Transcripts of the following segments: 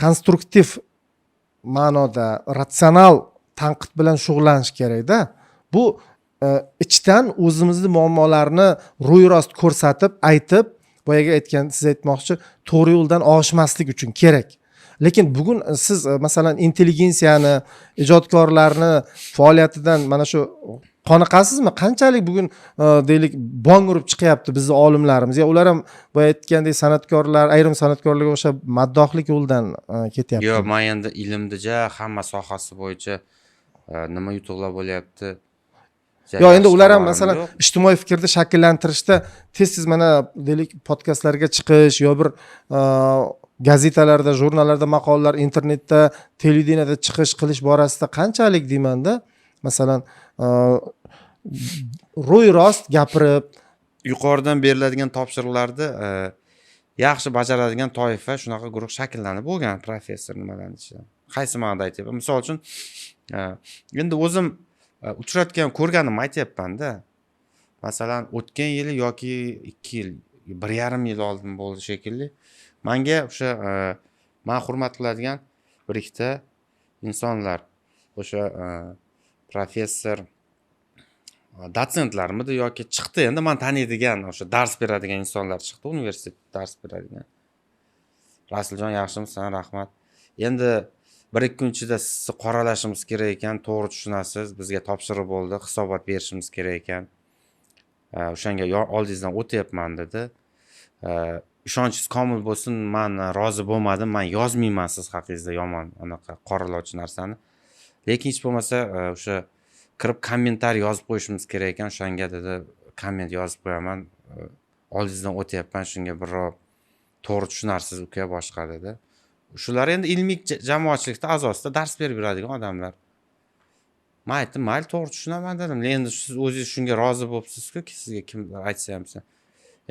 Konstruktiv ma'noda ratsional tanqid bilan shug'ullanish kerakda. Bu ichdan o'zimizni muammolarni ro'yirost ko'rsatib, aytib, boyagi aytgan, siz aytmoqchi, to'g'ri yo'ldan og'ishmaslik uchun kerak. Lekin bugun siz masalan, intelligensiyani, ijodkorlarni faoliyatidan mana shu qoniqasizmi? Qanchalik bugun deylik, bong urib chiqyapti bizni olimlarimiz yo ular ham boya aytgandek san'atkorlar, ayrim san'atkorlarga o'xshab maddohlik yo'lidan ketyapti? Yo'q, man endi ilmda ja hamma sohasi bo'yicha nima yutuqlar bo'lyapti, ja Yo, endi yaxshi ular ham xabarim masalan, yo'q. ijtimoiy fikrni shakllantirishda tez tez mana deylik, podkastlarga chiqish yo bir gazetalarda, jurnallarda maqolalar, internetda, televideniyada chiqish qilish borasida qanchalik deymanda, masalan, ro'yirost gapirib. Yuqoridan beriladigan topshiriqlarni yaxshi bajaradigan toifa, shunaqa guruh shakllanib bo'lgan professor nimalarni ichida. Qaysi ma'noda aytyapman? Misol uchun, endi o'zim uchratgan, ko'rganimni aytyapmanda. Masalan, o'tgan yili yoki 2 yil, 1,5 yil oldin bo'ldi shekilli, manga o'sha man hurmat qiladigan bir ikkita insonlar, o'sha professor, dotsentlarmidi yoki chiqdi. Endi man taniydigan o'sha dars beradigan insonlar chiqdi, universitetda dars beradigan. "Rasuljon, yaxshimisan? Rahmat. Endi bir ikki kun ichida sizni qoralashimiz kerak ekan, to'g'ri tushunasiz, bizga topshiriq bo'ldi, hisobot berishimiz kerak ekan. O'shanga oldingizdan o'tyapman", dedi. "Ishonchingiz komil bo'lsin, man rozi bo'lmadim, man yozmayman siz haqingizda yomon anaqa qoralovchi narsani, lekin hech bo'lmasa o'sha kirib kommentariy yozib qo'yishimiz kerak ekan, o'shanga", dedi, "komment yozib qo'yaman, oldingizdan o'tyapman shunga, birov to'g'ri tushunarsiz, uka, boshqa", dedi. Shular endi ilmiy jamoatchilikda a'zosida dars berib yuradigan odamlar. Man aytdim: "Mayli, to'g'ri tushunaman", dedim. "Endi siz o'zingiz shunga rozi bo'libsizku, sizga kim aytsa ham,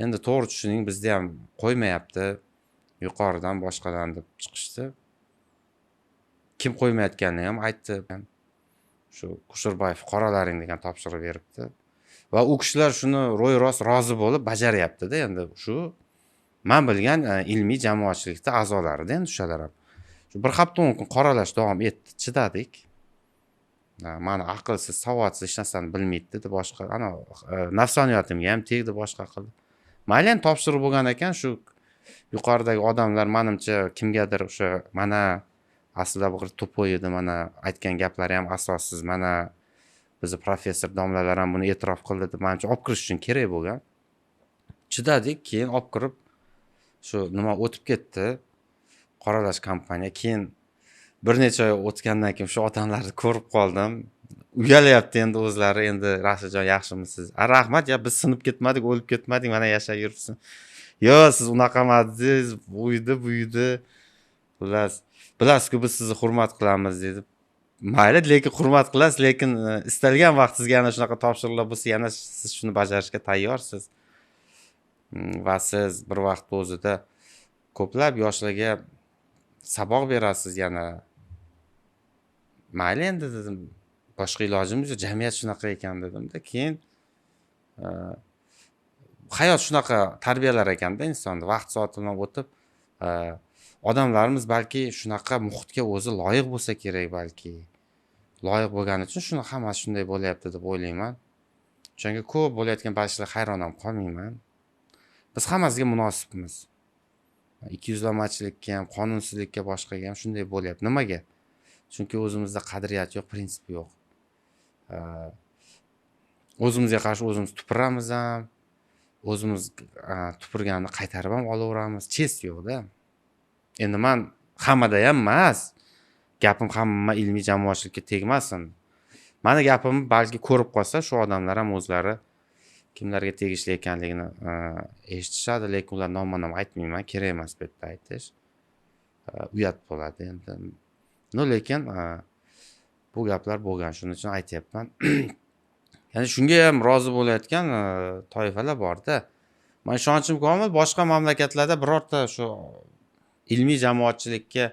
endi to'g'ri tushuning, bizda ham qo'ymayapti yuqoridan, boshqadan", deb chiqishdi. Kim qo'ymayotganini ham aytdi. Shu Kusherbayev qoralaring degan topshiriq beribdi va u kishilar shuni ro'yirost rozi bo'lib bajaryaptida. Endi shu man bilgan ilmiy jamoatchilikda a'zolarida endi o'shalar ham. Shu bir hafta 10 kun qoralash davom etdi, chidadik. Mani aqlsiz, savodsiz, hech narsani bilmaydi dedi, boshqa ana nafsoniyatimga ham tegdi, boshqa qildi. Mayli, endi topshiriq bo'lgan ekan. Shu yuqoridagi odamlar, manimcha, kimgadir o'sha mana aslida bu тупой edi, mana aytgan gaplari ham asossiz, mana bizni professor domlalar ham buni e'tirof qildi deb, manimcha, olib kirish uchun kerak bo'lgan. Chidadik. Keyin olib kirib, shu nima o'tib ketdi, qoralash kampaniya. Keyin bir necha oy o'tgandan keyin shu odamlarni ko'rib qoldim, uyalyapti endi o'zlari. Endi: "Rasuljon, yaxshimisiz? A, rahmat, ya biz sinib ketmadik, o'lib ketmadik, mana yashab yuribsiz. Yo'q, siz unaqa emasdingiz, u edi, bu edi, xullas, bilasizku, biz sizni hurmat qilamiz", dedi. Mayli, lekin hurmat qilasiz, lekin istalgan vaqt sizga yana shunaqa topshiriqlar bo'lsa, yana siz shuni bajarishga tayyorsiz. Va siz bir vaqtni o'zida ko'plab yoshlarga saboq berasiz yana. Mayli endi, dedim, boshqa ilojimiz yo'q, jamiyat shunaqa ekan, dedimda. Keyin hayot shunaqa tarbiyalar ekanda insonni, vaqt soati bilan o'tib, odamlarimiz balki shunaqa muhitga o'zi loyiq bo'lsa kerak, balki loyiq bo'lgani uchun shuni hammasi shunday bo'lyapti deb o'ylayman. O'shanga ko'p bo'layotgan ba'zi ishlarga hayron ham qolmayman. Biz hammasiga munosibmiz: ikkiyuzlamachilikka ham, qonunsizlikka, boshqaga ham. Shunday bo'lyapti. Nimaga? Chunki o'zimizda qadriyat yo'q, prinsip yo'q. O'zimizga qarshi o'zimiz tupuramiz ham, o'zimiz tupurganni qaytarib ham olaveramiz. Честь yo'qda. Endi man hammada ham emas gapim, hamma ilmiy jamoatchilikka tegmasin mani gapimni. Balki ko'rib qolsa shu odamlar ham o'zlari kimlarga tegishli ekanligini eshitishadi, lekin ular nomma nom aytmayman, kerak emas bu yerda aytish, uyat bo'ladi endi. Но lekin bu gaplar bo'lgan, shuning uchun aytyapman. Ya'ni shunga ham rozi bo'layotgan toifalar borda. Man ishonchim komil, boshqa mamlakatlarda birorta shu ilmiy jamoatchilikka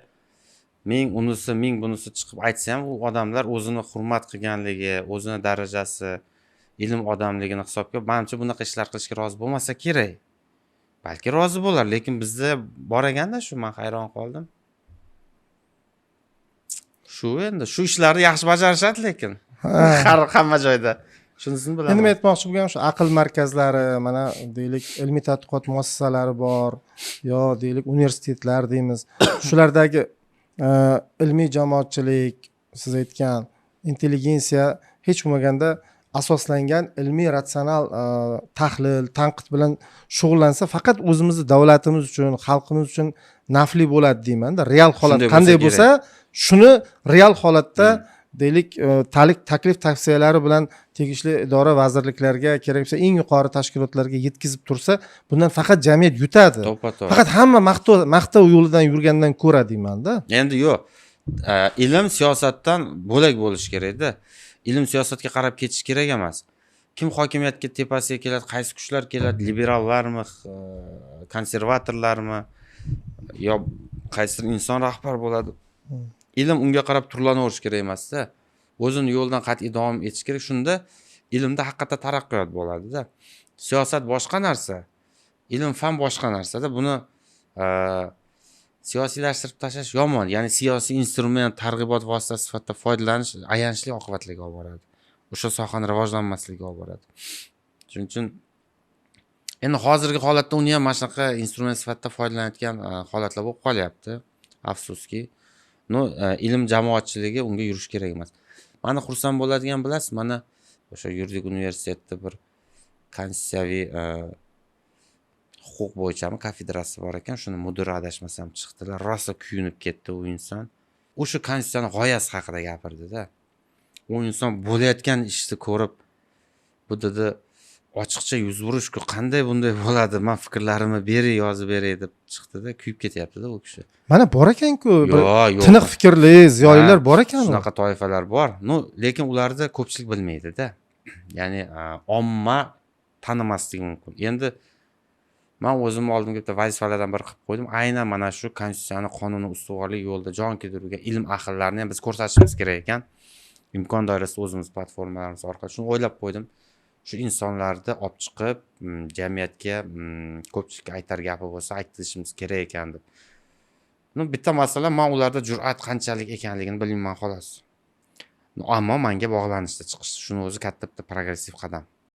ming unisi, ming bunisi chiqib aytsa ham, u odamlar o'zini hurmat qilganligi, o'zini darajasi, ilm odamligini hisobga, manimcha, bunaqa ishlar qilishga rozi bo'lmasa kerak. Balki rozi bo'lar, lekin bizda bor ekanda shu, man hayron qoldim. Shu endi shu ishlarni yaxshi bajarishadi lekin har hamma joyda shunisini Endi men bilaman. aytmoqchi bo'lganim, shu aql markazlari, mana deylik, ilmiy tadqiqot muassasalari bor yo deylik universitetlar deymiz, shulardagi ilmiy jamoatchilik, siz aytgan intelligensiya hech bo'lmaganda asoslangan ilmiy ratsional tahlil, tanqid bilan shug'ullansa, faqat o'zimizni davlatimiz uchun, xalqimiz uchun nafli bo'ladi deymanda. Real holat Shunday bo'lsa qanday kerak. bo'lsa, shuni real holatda deylik taklif tavsiyalari bilan tegishli idora, vazirliklarga, kerak bo'lsa eng yuqori tashkilotlarga yetkazib tursa, bundan faqat jamiyat yutadi. To'ppa to'g'ri. Faqat hamma maqtov yo'lidan yurgandan ko'ra deymanda. Endi yo'q, ilm siyosatdan bo'lak bo'lishi kerakda. Ilm siyosatga qarab ketishi kerak emas. Kim hokimiyatga tepasiga keladi, qaysi kuchlar keladi, liberallarmi, konservatorlarmi yo qaysidir inson rahbar bo'ladi, ilm unga qarab turlanaverish kerak emasda, o'zini yo'lidan qat'iy davom etish kerak. Shunda ilmda haqiqatda taraqqiyot bo'ladida. Siyosat boshqa narsa, ilm fan boshqa narsada. Buni siyosiylashtirib tashlash yomon, ya'ni siyosiy instrument, targ'ibot vositasi sifatida foydalanish ayanchli oqibatlarga olib boradi, o'sha sohani rivojlanmasligiga olib boradi. Shuning uchun endi hozirgi holatda uni ham mana shunaqa instrument sifatida foydalanayotgan holatlar bo'lib qolyapti, afsuski. Ну, ilm jamoatchiligi unga yurish kerak emas. Mani xursand bo'ladigan, bilasiz, mana o'sha yuridik universitetda bir konstitutsiyaviy huquq bo'yichami kafedrasi bor ekan, shuni mudiri adashmasam chiqdilar, rosa kuyunib ketdi u inson. O'sha konstitutsiyani g'oyasi haqida gapirdida. U inson bo'layotgan ishni ko'rib, bu dedi, ochiqcha yuz burishku, qanday bunday bo'ladi, man fikrlarimni beray, yozib beray deb chiqdida, kuyib ketyaptida u kishi. Mana bor ekanku bir Yo'q, yo'q. tiniq fikrli ziyolilar bor ekan. Shunaqa toifalar bor, ну lekin ularni ko'pchilik bilmaydida, ya'ni omma tanimasligi mumkin. Endi man o'zimni oldimga bitta vazifalardan biri qilib qo'ydim: aynan mana shu konstitutsiyani, qonunni ustuvorlik yo'lida jon kuydirgan ilm ahllarini ham biz ko'rsatishimiz kerak ekan, imkon doirasida o'zimiz platformalarimiz orqali. Shuni o'ylab qo'ydim, shu insonlarni olib chiqib, jamiyatga, ko'pchilikka aytar gapi bo'lsa aytishimiz kerak ekan deb. Ну, bitta masala, man ularda jur'at qanchalik ekanligini bilmayman, xolos. Ammo manga bog'lanishda chiqishdi, shuni o'zi katta bitta progressiv qadam.